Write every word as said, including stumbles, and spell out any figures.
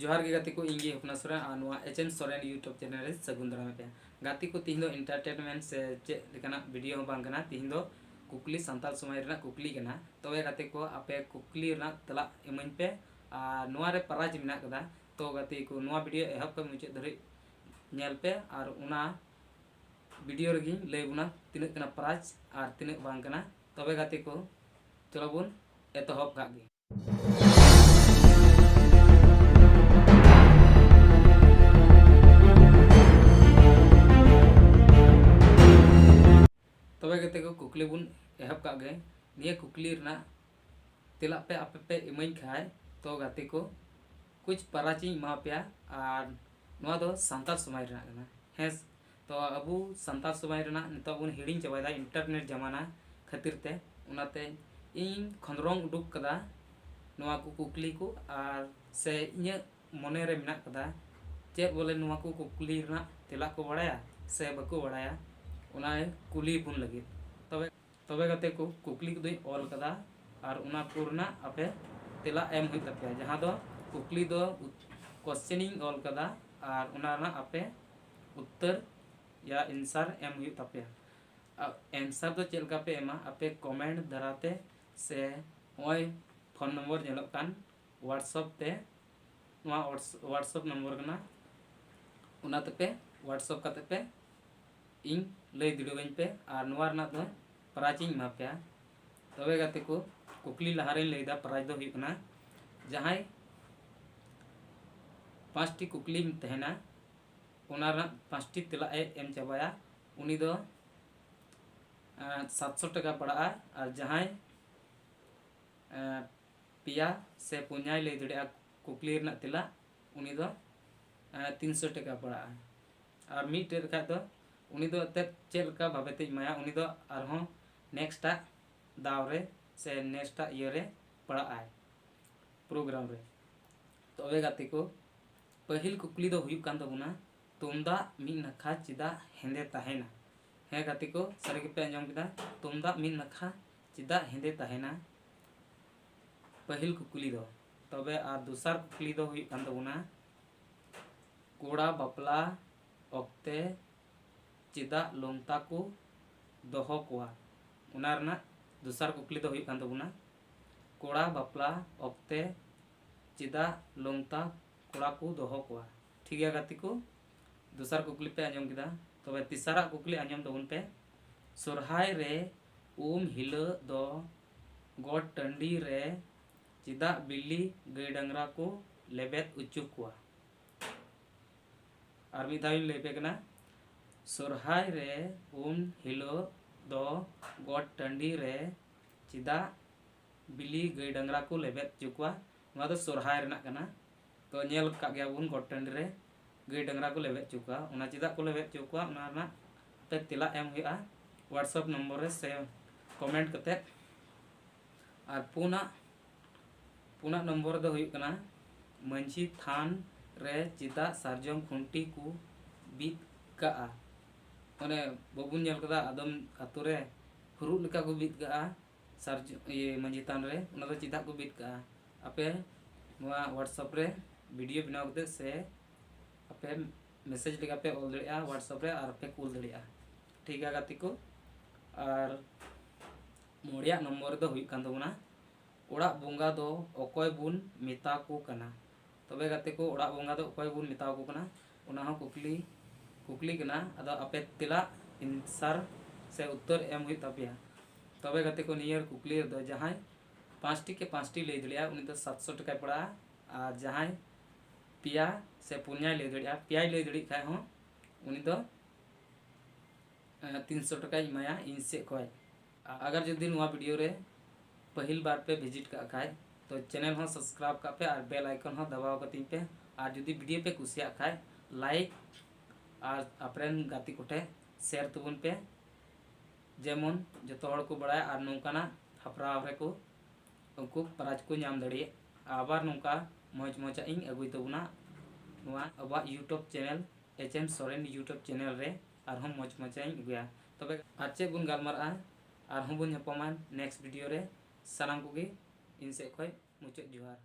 ᱡᱚᱦᱟᱨ ᱜᱮ ᱜᱟᱛᱮ ᱠᱚ, ᱤᱧ ᱜᱮ ᱦᱚᱯᱱᱟ ᱥᱚᱨᱮᱱ ᱟᱨ ᱱᱚᱣᱟ ᱮᱪ ᱮᱱ ᱥᱚᱨᱮᱱ YouTube channel ᱨᱮ ᱥᱟᱹᱜᱩᱱ ᱫᱟᱨᱟᱢ ᱯᱮ᱾ ᱜᱟᱛᱮ ᱠᱚ, ᱛᱤᱦᱤᱧ ᱫᱚ entertainment ᱥᱮ ᱪᱮᱫ ᱞᱮᱠᱟᱱᱟᱜ video ᱦᱚᱸ ᱵᱟᱝ ᱠᱟᱱᱟ, ᱛᱤᱦᱤᱧ ᱫᱚ ᱠᱩᱠᱞᱤ, ᱥᱟᱱᱛᱟᱲ ᱥᱚᱢᱟᱡᱽ ᱨᱮᱱᱟᱜ ᱠᱩᱠᱞᱤ ᱠᱟᱱᱟ᱾ ᱛᱚᱵᱮ ᱜᱟᱛᱮ ᱠᱚ, ᱟᱯᱮ ᱠᱩᱠᱞᱤ ᱨᱮᱱᱟᱜ ᱛᱮᱞᱟ ᱤᱢᱟᱹᱧ ᱯᱮ ᱟᱨ ᱱᱚᱣᱟ ᱨᱮ prize ᱢᱮᱱᱟᱜ ᱠᱟᱫᱟ᱾ ᱛᱚ ᱜᱟᱛᱮ ᱠᱚ, ᱱᱚᱣᱟ video ᱮᱦᱚᱵ ᱠᱷᱚᱱ ᱢᱩᱪᱟᱹᱫ ᱫᱷᱟᱹᱨᱤᱡ ᱧᱮᱞ ᱯᱮ ᱟᱨ ᱚᱱᱟ video ᱨᱮᱜᱮᱧ ᱞᱟᱹᱭ ᱵᱚᱱᱟ ᱛᱤᱱᱟᱹᱜ ᱠᱟᱱᱟ prize ᱟᱨ ᱛᱤᱱᱟᱹᱜ ᱵᱟᱝ ᱠᱟᱱᱟ᱾ ᱛᱚᱵᱮ ᱜᱟᱛᱮ ᱠᱚ, ᱪᱚᱞᱚ ᱵᱚᱱ ᱮᱛᱚᱦᱚᱵ ᱠᱟᱜ ᱜᱮ᱾ ᱛᱚᱵᱮ ᱜᱟᱛᱮ ᱠᱚ, ᱠᱩᱠᱞᱤ ᱵᱚᱱ ᱮᱦᱚᱵ ᱠᱟᱜ ᱜᱮ᱾ ᱱᱤᱭᱟᱹ ᱠᱩᱠᱞᱤ ᱨᱮᱱᱟᱜ ᱛᱮᱞᱟ ᱯᱮ ᱟᱯᱮ ᱯᱮ ᱤᱢᱟᱹᱧ ᱠᱷᱟᱡ, ᱛᱚ ᱜᱟᱛᱮ ᱠᱚ, ᱠᱩᱪ prize ᱤᱧ ᱮᱢᱟ ᱯᱮᱭᱟ᱾ ᱟᱨ ᱱᱚᱣᱟ ᱫᱚ ᱥᱟᱱᱛᱟᱲ ᱥᱚᱢᱟᱡᱽ ᱨᱮᱱᱟᱜ ᱠᱟᱱᱟ᱾ ᱦᱮᱸ, ᱛᱚ ᱟᱵᱚ ᱥᱟᱱᱛᱟᱲ ᱥᱚᱢᱟᱡᱽ ᱨᱮᱱᱟᱜ ᱱᱤᱛᱚᱜ ᱵᱚᱱ ᱦᱤᱲᱤᱧ ᱪᱟᱵᱟᱭᱮᱫᱟ internet ᱡᱟᱢᱟᱱᱟ ᱠᱷᱟᱹᱛᱤᱨ ᱛᱮ᱾ ᱚᱱᱟᱛᱮ ᱤᱧ ᱠᱷᱚᱸᱫᱽᱨᱚᱝ ᱩᱰᱩᱠ ᱠᱟᱫᱟ ᱱᱚᱣᱟ ᱠᱚ ᱠᱩᱠᱞᱤ ᱠᱚ, ᱟᱨ ᱥᱮ ᱤᱧᱟᱹᱜ ᱢᱚᱱᱮ ᱨᱮ ᱢᱮᱱᱟᱜ ᱠᱟᱫᱟ ᱪᱮᱫ ᱵᱚᱞᱮ ᱱᱚᱣᱟ ᱠᱚ ᱠᱩᱠᱞᱤ ᱨᱮᱱᱟᱜ ᱛᱮᱞᱟ ᱠᱚ ᱵᱟᱲᱟᱭᱟ ᱥᱮ ᱵᱟᱠᱚ ᱵᱟᱲᱟᱭᱟ, ᱚᱱᱟ ᱠᱩᱞᱤ ᱵᱚᱱ ᱞᱟᱹᱜᱤᱫ᱾ ᱛᱚᱵᱮ, ᱛᱚᱵᱮ ᱜᱟᱛᱮ ᱠᱚ, ᱠᱩᱠᱞᱤ ᱠᱚᱫᱚᱧ ᱚᱞ ᱠᱟᱫᱟ ᱟᱨ ᱚᱱᱟ ᱠᱚ ᱨᱮᱱᱟᱜ ᱟᱯᱮ ᱛᱮᱞᱟ ᱮᱢ ᱦᱩᱭᱩᱜ ᱛᱟᱯᱮᱭᱟ᱾ ᱡᱟᱦᱟᱸ ᱫᱚ ᱠᱩᱠᱞᱤ ᱫᱚ ᱩᱛ-, question ᱤᱧ ᱚᱞ ᱠᱟᱫᱟ ᱟᱨ ᱚᱱᱟ ᱨᱮᱱᱟᱜ ᱟᱯᱮ ᱩᱛᱛᱚᱨ ᱭᱟ answer ᱮᱢ ᱦᱩᱭᱩᱜ ᱛᱟᱯᱮᱭᱟ᱾ ᱟ-, answer ᱫᱚ ᱪᱮᱫ ᱞᱮᱠᱟ ᱯᱮ ᱮᱢᱟ? ᱟᱯᱮ comment ᱫᱟᱨᱟᱭ ᱛᱮ ᱥᱮ ᱱᱚᱜᱼᱚᱭ phone number ᱧᱮᱞᱚᱜ ᱠᱟᱱ WhatsApp ᱛᱮ, ᱱᱚᱣᱟ Whats-, WhatsApp number ᱠᱟᱱᱟ, ᱚᱱᱟ ᱛᱮᱯᱮ WhatsApp ᱠᱟᱛᱮ ᱯᱮ ᱤᱧ ᱞᱟᱹᱭ ᱫᱟᱲᱮᱣᱟᱹᱧ ᱯᱮ ᱟᱨ ᱱᱚᱣᱟ ᱨᱮᱱᱟᱜ ᱫᱚ prize ᱤᱧ ᱮᱢᱟ ᱯᱮᱭᱟ᱾ ᱛᱚᱵᱮ ᱜᱟᱛᱮ ᱠᱚ, ᱠᱩᱠᱞᱤ ᱞᱟᱦᱟ ᱨᱮᱧ ᱞᱟᱹᱭᱫᱟ, prize ᱫᱚ ᱦᱩᱭᱩᱜ ᱠᱟᱱᱟ, ᱡᱟᱦᱟᱸᱭ ᱯᱟᱸᱪᱴᱤ ᱠᱩᱠᱞᱤ ᱛᱟᱦᱮᱱᱟ, ᱚᱱᱟ ᱨᱮᱱᱟᱜ ᱯᱟᱸᱪᱴᱤ ᱛᱮᱞᱟ ᱮ ᱮᱢ ᱪᱟᱵᱟᱭᱟ, ᱩᱱᱤ ᱫᱚ, ᱮᱸ, ᱥᱟᱛᱥᱚ ᱴᱟᱠᱟ ᱯᱟᱲᱟᱜᱼᱟ᱾ ᱟᱨ ᱡᱟᱦᱟᱸᱭ, ᱮᱸ, ᱯᱮᱭᱟ ᱥᱮ ᱯᱩᱱᱭᱟᱭ ᱞᱟᱹᱭ ᱫᱟᱲᱮᱭᱟᱜᱼᱟ ᱠᱩᱠᱞᱤ ᱨᱮᱱᱟᱜ ᱛᱮᱞᱟ, ᱩᱱᱤ ᱫᱚ, ᱮᱸ, ᱛᱤᱱᱥᱚ ᱴᱟᱠᱟ ᱯᱟᱲᱟᱜᱼᱟ᱾ ᱟᱨ ᱢᱤᱫᱴᱮᱡ ᱠᱷᱟᱡ ᱫᱚ ᱩᱱᱤ ᱫᱚ ᱮᱱᱛᱮᱫ ᱪᱮᱫ ᱞᱮᱠᱟ ᱵᱷᱟᱵᱮ ᱛᱮᱧ ᱮᱢᱟᱭᱟ, ᱩᱱᱤ ᱫᱚ ᱟᱨᱦᱚᱸ next ᱟᱜ ᱫᱟᱣ ᱨᱮ ᱥᱮ next ᱟᱜ ᱤᱭᱟᱹ ᱨᱮ ᱯᱟᱲᱟᱜ ᱟᱭ, program ᱨᱮ᱾ ᱛᱚᱵᱮ ᱜᱟᱛᱮ ᱠᱚ, ᱯᱟᱹᱦᱤᱞ ᱠᱩᱠᱞᱤ ᱫᱚ ᱦᱩᱭᱩᱜ ᱠᱟᱱ ᱛᱟᱵᱚᱱᱟ, ᱛᱩᱢᱫᱟᱜ ᱢᱤᱫ ᱱᱟᱠᱷᱟ ᱪᱮᱫᱟᱜ ᱦᱮᱸᱫᱮ ᱛᱟᱦᱮᱱᱟ? ᱦᱮᱸ ᱜᱟᱛᱮ ᱠᱚ, ᱥᱟᱹᱨᱤ ᱜᱮᱯᱮ ᱟᱸᱡᱚᱢ ᱠᱮᱫᱟ, ᱛᱩᱢᱫᱟᱜ ᱢᱤᱫ ᱱᱟᱠᱷᱟ ᱪᱮᱫᱟᱜ ᱦᱮᱸᱫᱮ ᱛᱟᱦᱮᱱᱟ? ᱯᱟᱹᱦᱤᱞ ᱠᱩᱠᱞᱤ ᱫᱚ᱾ ᱛᱚᱵᱮ ᱟᱨ ᱫᱚᱥᱟᱨ ᱠᱩᱠᱞᱤ ᱫᱚ ᱦᱩᱭᱩᱜ ᱠᱟᱱ ᱛᱟᱵᱚᱱᱟ, ᱠᱚᱲᱟ ᱵᱟᱯᱞᱟ ᱚᱠᱛᱮ ᱪᱮᱫᱟᱜ ᱞᱚᱝᱛᱟ ᱠᱚ ᱫᱚᱦᱚ ᱠᱚᱣᱟ? ᱚᱱᱟ ᱨᱮᱱᱟᱜ ᱫᱚᱥᱟᱨ ᱠᱩᱠᱞᱤ ᱫᱚ ᱦᱩᱭᱩᱜ ᱠᱟᱱ ᱛᱟᱵᱚᱱᱟ, ᱠᱚᱲᱟ ᱵᱟᱯᱞᱟ ᱚᱠᱛᱮ ᱪᱮᱫᱟᱜ ᱞᱚᱝᱛᱟ ᱠᱚᱲᱟ ᱠᱚ ᱫᱚᱦᱚ ᱠᱚᱣᱟ? ᱴᱷᱤᱠ ᱜᱮᱭᱟ ᱜᱟᱛᱮ ᱠᱚ, ᱫᱚᱥᱟᱨ ᱠᱩᱠᱞᱤ ᱯᱮ ᱟᱸᱡᱚᱢ ᱠᱮᱫᱟ᱾ ᱛᱚᱵᱮ ᱛᱮᱥᱟᱨᱟᱜ ᱠᱩᱠᱞᱤ ᱟᱸᱡᱚᱢ ᱛᱟᱵᱚᱱ ᱯᱮ, ᱥᱚᱨᱦᱟᱭ ᱨᱮ ᱩᱢ ᱦᱤᱞᱳᱜ ᱫᱚ ᱜᱚᱴ ᱴᱟᱺᱰᱤ ᱨᱮ ᱪᱮᱫᱟᱜ ᱵᱤᱞᱤ ᱜᱟᱹᱭ ᱰᱟᱝᱨᱟ ᱠᱚ ᱞᱮᱵᱮᱫ ᱦᱚᱪᱚ ᱠᱚᱣᱟ? ᱟᱨ ᱢᱤᱫ ᱫᱷᱟᱣ ᱤᱧ ᱞᱟᱹᱭ ᱯᱮ ᱠᱟᱱᱟ, ᱥᱚᱨᱦᱟᱭ ᱨᱮ ᱩᱢ ᱦᱤᱞᱳᱜ ᱫᱚ ᱜᱚᱴ ᱴᱟᱺᱰᱤ ᱨᱮ ᱪᱮᱫᱟᱜ ᱵᱤᱞᱤ ᱜᱟᱹᱭ ᱰᱟᱝᱨᱟ ᱠᱚ ᱞᱮᱵᱮᱫ ᱦᱚᱪᱚ ᱠᱚᱣᱟ? ᱱᱚᱣᱟ ᱫᱚ ᱥᱚᱨᱦᱟᱭ ᱨᱮᱱᱟᱜ ᱠᱟᱱᱟ᱾ ᱛᱚ ᱧᱮᱞ ᱟᱠᱟᱫ ᱜᱮᱭᱟ ᱵᱚᱱ ᱜᱚᱴ ᱴᱟᱺᱰᱤ ᱨᱮ ᱜᱟᱹᱭ ᱰᱟᱝᱨᱟ ᱠᱚ ᱞᱮᱵᱮᱫ ᱦᱚᱪᱚ ᱠᱚᱣᱟ᱾ ᱚᱱᱟ ᱪᱮᱫᱟᱜ ᱠᱚ ᱞᱮᱵᱮᱫ ᱦᱚᱪᱚ ᱠᱚᱣᱟ, ᱚᱱᱟ ᱨᱮᱱᱟᱜ ᱛᱮ ᱛᱮᱞᱟ ᱮᱢ ᱦᱩᱭᱩᱜᱼᱟ WhatsApp ᱱᱚᱢᱵᱚᱨ ᱨᱮ ᱥᱮ ᱠᱚᱢᱮᱱᱴ ᱠᱟᱛᱮᱫ᱾ ᱟᱨ ᱯᱩᱱᱟᱜ ᱯᱩᱱᱟᱜ ᱱᱚᱢᱵᱚᱨ ᱫᱚ ᱦᱩᱭᱩᱜ ᱠᱟᱱᱟ, ᱢᱟᱹᱡᱷᱤ ᱛᱷᱟᱱ ᱨᱮ ᱪᱮᱫᱟᱜ ᱥᱟᱨᱡᱚᱢ ᱠᱷᱩᱱᱴᱤ ᱠᱚ ᱵᱤᱫ ᱠᱟᱜᱼᱟ? ᱚᱱᱮ ᱵᱟᱵᱚᱱ ᱧᱮᱞ ᱠᱟᱫᱟ ᱟᱫᱚᱢ ᱟᱛᱳ ᱨᱮ ᱦᱩᱨᱩᱜ ᱞᱮᱠᱟ ᱠᱚ ᱵᱤᱫ ᱠᱟᱜᱼᱟ ᱥᱟᱨᱡᱚᱢ ᱤᱭᱟᱹ ᱢᱟᱹᱡᱷᱤ ᱛᱷᱟᱱ ᱨᱮ, ᱚᱱᱟ ᱫᱚ ᱪᱮᱫᱟᱜ ᱠᱚ ᱵᱤᱫ ᱠᱟᱜᱼᱟ? ᱟᱯᱮ ᱱᱚᱣᱟ WhatsApp ᱨᱮ ᱵᱷᱤᱰᱤᱭᱳ ᱵᱮᱱᱟᱣ ᱠᱟᱛᱮ ᱥᱮ ᱟᱯᱮ ᱢᱮᱥᱮᱡᱽ ᱞᱮᱠᱟ ᱯᱮ ᱚᱞ ᱫᱟᱲᱮᱭᱟᱜᱼᱟ WhatsApp ᱨᱮ ᱟᱨ ᱯᱮ ᱠᱩᱞ ᱫᱟᱲᱮᱭᱟᱜᱼᱟ᱾ ᱴᱷᱤᱠ ᱜᱮᱭᱟ ᱜᱟᱛᱮ ᱠᱚ, ᱟᱨ ᱢᱚᱬᱮᱭᱟᱜ ᱱᱚᱢᱵᱚᱨ ᱨᱮᱫᱚ ᱦᱩᱭᱩᱜ ᱠᱟᱱ ᱛᱟᱵᱚᱱᱟ, ᱚᱲᱟᱜ ᱵᱚᱸᱜᱟ ᱫᱚ ᱚᱠᱚᱭ ᱵᱚᱱ ᱢᱮᱛᱟ ᱠᱚ ᱠᱟᱱᱟ? ᱛᱚᱵᱮ ᱜᱟᱛᱮ ᱠᱚ, ᱚᱲᱟᱜ ᱵᱚᱸᱜᱟ ᱫᱚ ᱚᱠᱚᱭ ᱵᱚᱱ ᱢᱮᱛᱟ ᱠᱚ ᱠᱟᱱᱟ, ᱚᱱᱟ ᱦᱚᱸ ᱠᱩᱠᱞᱤ ᱠᱩᱠᱞᱤ ᱠᱟᱱᱟ᱾ ᱟᱫᱚ ᱟᱯᱮ ᱛᱮᱞᱟ ᱮᱱᱥᱟᱨ ᱥᱮ ᱩᱛᱛᱚᱨ ᱮᱢ ᱦᱩᱭᱩᱜ ᱛᱟᱯᱮᱭᱟ᱾ ᱛᱚᱵᱮ ᱜᱟᱛᱮ ᱠᱚ, ᱱᱤᱭᱟᱹ ᱠᱩᱠᱞᱤ ᱨᱮᱫᱚ ᱡᱟᱦᱟᱸᱭ ᱯᱟᱸᱪᱴᱤ ᱠᱮ ᱯᱟᱸᱪᱴᱤ ᱞᱟᱹᱭ ᱫᱟᱲᱮᱭᱟᱜᱼᱟ, ᱩᱱᱤ ᱫᱚ ᱥᱟᱛᱥᱚ ᱴᱟᱠᱟᱭ ᱯᱟᱲᱟᱜᱼᱟ᱾ ᱟᱨ ᱡᱟᱦᱟᱸᱭ ᱯᱮᱭᱟ ᱥᱮ ᱯᱩᱱᱭᱟᱭ ᱞᱟᱹᱭ ᱫᱟᱲᱮᱭᱟᱜᱼᱟ, ᱯᱮᱭᱟᱭ ᱞᱟᱹᱭ ᱫᱟᱲᱮᱭᱟᱜ ᱠᱷᱟᱡ ᱦᱚᱸ, ᱩᱱᱤ ᱫᱚ ᱛᱤᱱᱥᱚ ᱴᱟᱠᱟᱧ ᱮᱢᱟᱭᱟ ᱤᱧ ᱥᱮᱫ ᱠᱷᱚᱡ᱾ ᱟᱜᱟᱨ ᱡᱩᱫᱤ ᱱᱚᱣᱟ ᱵᱷᱤᱰᱤᱭᱳ ᱨᱮ ᱯᱟᱹᱦᱤᱞ ᱵᱟᱨ ᱯᱮ ᱵᱷᱤᱡᱤᱴ ᱠᱟᱜ ᱠᱷᱟᱡ, ᱛᱚ ᱪᱮᱱᱮᱞ ᱦᱚᱸ ᱥᱟᱵᱥᱠᱨᱟᱭᱤᱵ ᱠᱟᱜ ᱯᱮ ᱟᱨ ᱵᱮᱞ ᱟᱭᱠᱚᱱ ᱦᱚᱸ ᱫᱟᱵᱟᱣ ᱠᱟᱹᱛᱤᱧ ᱯᱮ᱾ ᱟᱨ ᱡᱩᱫᱤ ᱵᱷᱤᱰᱤᱭᱳ ᱯᱮ ᱠᱩᱥᱤᱭᱟᱜ ᱠᱷᱟᱡ, ᱞᱟᱭᱤᱠ ᱟᱨ ᱟᱯᱮᱨᱮᱱ ᱜᱟᱛᱮ ᱠᱚᱴᱷᱮᱱ ᱥᱮᱭᱟᱨ ᱛᱟᱵᱚᱱ ᱯᱮ, ᱡᱮᱢᱚᱱ ᱡᱚᱛᱚ ᱦᱚᱲ ᱠᱚ ᱵᱟᱲᱟᱭᱟ ᱟᱨ ᱱᱚᱝᱠᱟᱱᱟᱜ ᱦᱟᱯᱨᱟᱣ ᱨᱮᱠᱚ ᱩᱱᱠᱩ ᱯᱨᱟᱭᱤᱡᱽ ᱠᱚ ᱧᱟᱢ ᱫᱟᱲᱮᱭᱟᱜ᱾ ᱟᱵᱟᱨ ᱱᱚᱝᱠᱟ ᱢᱚᱡᱽ ᱢᱚᱡᱽ ᱟᱜ ᱤᱧ ᱟᱹᱜᱩᱭ ᱛᱟᱵᱚᱱᱟ ᱱᱚᱣᱟ ᱟᱵᱚᱣᱟᱜ YouTube channel, H M Soren YouTube channel ᱨᱮ ᱟᱨᱦᱚᱸ ᱢᱚᱡᱽ ᱢᱚᱡᱽ ᱟᱜ ᱤᱧ ᱟᱹᱜᱩᱭᱟ᱾ ᱛᱚᱵᱮ ᱟᱨ ᱪᱮᱫ ᱵᱚᱱ ᱜᱟᱞᱢᱟᱨᱟᱜᱼᱟ, ᱟᱨᱦᱚᱸ ᱵᱚᱱ ᱧᱟᱯᱟᱢᱟ ᱱᱮᱠᱥᱴ ᱵᱷᱤᱰᱤᱭᱳ ᱨᱮ᱾ ᱥᱟᱱᱟᱢ ᱠᱚᱜᱮ ᱤᱧ ᱥᱮᱫ ᱠᱷᱚᱡ ᱢᱩᱪᱟᱹᱫ ᱡᱚᱦᱟᱨ᱾